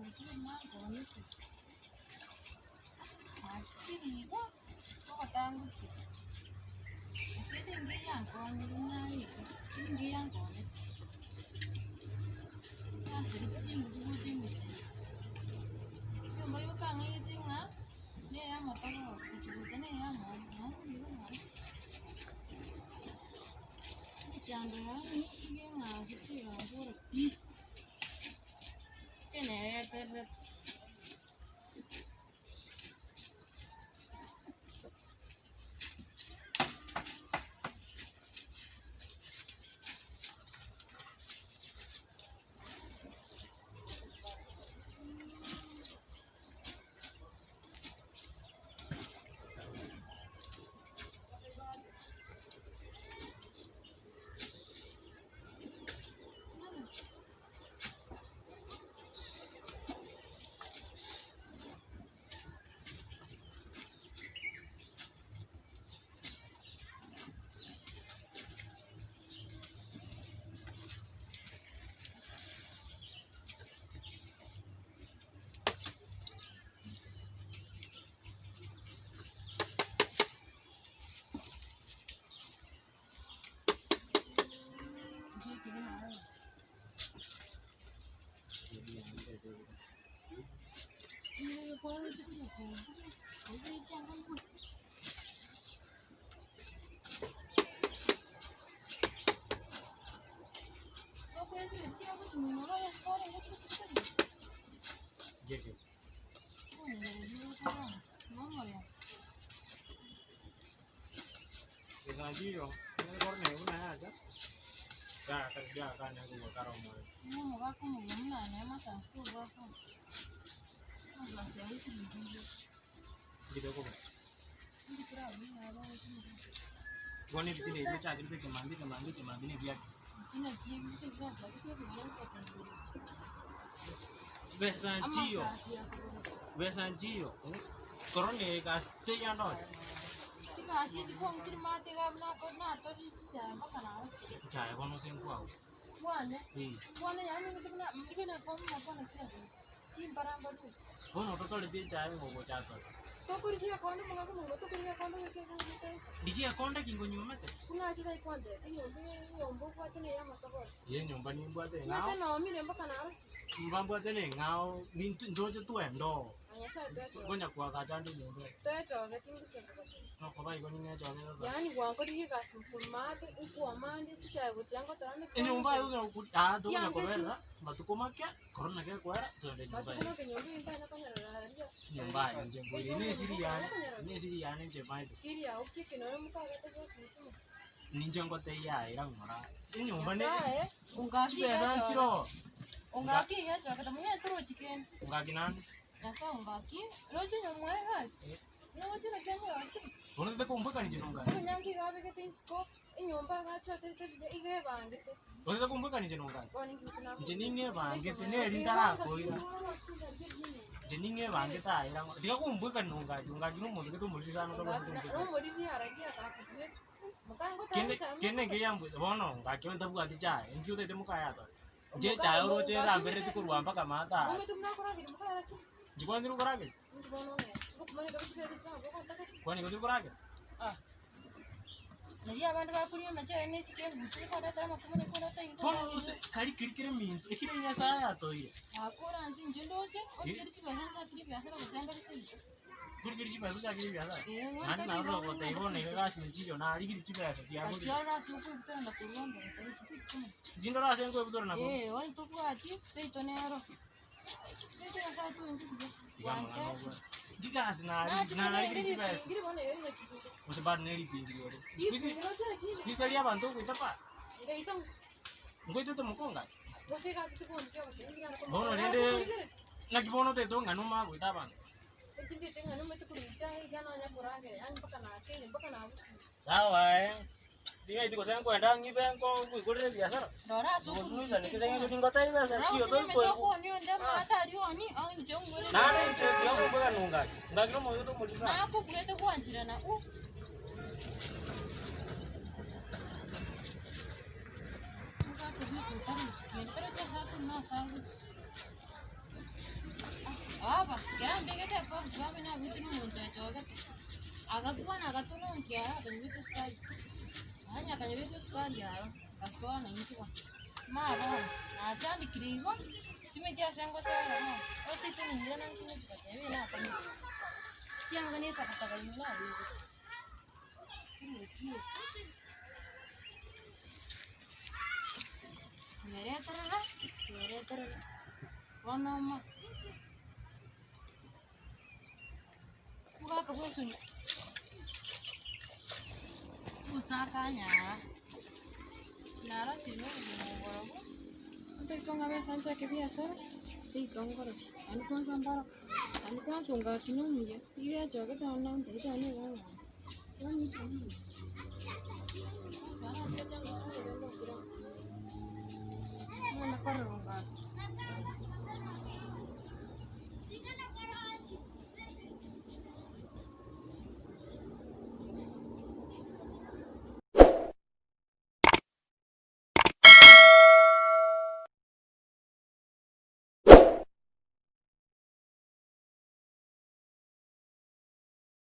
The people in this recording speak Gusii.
Omosibiri nankonyete, nasibiri igo, ogotangochia, lakini engiya yankonyire naye engiya yankonyete, nasireti chingufu gocha emechie gose, enyomba yoka ang'ainete ng'a na eyamatobori, gochi gocha na eyamomo, naumire omwasi. Emechando yaani iga eng'anchete egambora pi. Inche neyetererete. Esanchio, nigo buna yacha, yakanya kogwa omoyo. Omogaka omogima buna nere masansi tobwate amagasi aye esiringi ibere. Ndire koba. Bono ebitina ebi bichakire ekemambia ekemambia ekemambia na ebiaki. Besa nchiyo, besa nchiyo, korona egasi teiyo ande onsi. Chigasi echi kwang'utire maate iga buna nako natorire chichae mpaka narosire. Echae bono ase nkwao. Kwane, Eh. kwane yaani nimanyete buna nigo nakwana nakwana ki abwo, chimbara mbarue. Bono totoreti echae ng'a ogocha atore. Tokorigia konde omogaka omongo tokorigia konde goika goika echa. Rigia konde ki ngonyuomete? Buna achete aikwanchera, enyomba enyomba obwate na eyamatobori. Ye enyomba nimbwate eng'ao. Omanyete naomire mpaka narosire. Nyomba mbwate na eng'ao, ninto ntoche twende oo. Na Nyasaye twechoge. Ngonya koagacha ande enyomba eye. Twechoge tingochia kogotebia. Nokoba igo ning'echoge tata. Yaani gwankoririe egasi nkomate, nkwomande, chichae gochia ngotora ande Enyomba eye tonya ko aa tonya Chianga echio. koberera matuko make, korona gekoera togende enyomba Matuko eye. make nyomba eye ntanya konyerora aria. Enyomba eye inche nkoira eye nesiri yane, nesiri yane inche maete. Siri yao ki eke nonya mokagete gwakumukuma. Ninche ngotebia aye ira ng'ora, enyomba ne Nyasaye, ongaki chibesa igechoge. nchire oo. Ongaki igechoge tamanyeti torochi kende. Ongaki nande? Nyasaye ongaki, roche nyomwa egari. Roche naki anyorosie. Bono tete kombwekania inche nongaki. Omonyanki iga abegete isiko, enyomba iga achwatete buya, iga ebangete. Bono tete kombwekania inche nongaki. Bono inki gose Inche ning'ebangete neri ntarakoira. Inche ning'ebangete aye ira ng'ora. Tiga kombwekania nongaki, ongaki na omonto gete omoriri sana otabwati kombwekania. Nomoriri arari akakobweka. Kende kende nkeyambwete bono ngaki onye ntabwati chae, inki otagete mokaye atore? Inche echae oroche erambereti korwa mpaka maate aya. Inche kwani tiri koragera? Kwani igo tiri koragera? Bono gose kari keri kere minto, ekio na Nyasaye atoire. Korigereria chibesa ochakire ebiasara, naende naro ogotebia bono iga egasi nchiyo narigirie chibesa chiaborire. Inche ndore ase nkoebutora na korwa. Tiga amang'ana obwate. Chigasi nari narigirie chibesa, gose bado ne ripingiri ore. Siku hizi, siku hizi tari abanto ogoita pa, nkoitete mokonga? Bono rende, naki bono otagete ong'ana omanye goita abanto? Sawa eh, ting'aeti gose nkoenda ng'ibe nko nkoikorere ebiasara, ngosusaneke ase eng'encho tingotebia besa chio tori koigwa. Naende inche tiga kombweka nongaki, ngaki na omonto otomoriri sana. Baba, ekero ambegete ebox baba nabuete na omonto oechogete, agakwana agatononkia aro akanyebeka esukari, yaani akanyebeka esukari aro, ngasoa na inche bono. Mara bono, nachandekire igo, timanyeti ase ngosoera bono, ase ning'ira nang'e ngochi goteba eh natamete. Chianga na esagasaga ime nabegete, eroki eye. Nyereterere, nyereterere, bono omo, omogaka bwa esoni, ogosaka anyara, narosire na obogima oborobwo. Otari kong'a besa nchake biasara, seito nkorosia, naende kwanza mbaro, naende kwanza ongaki na omuya, iga echogete naende nantebia tari nigo ng'ancha, bono inche nigo.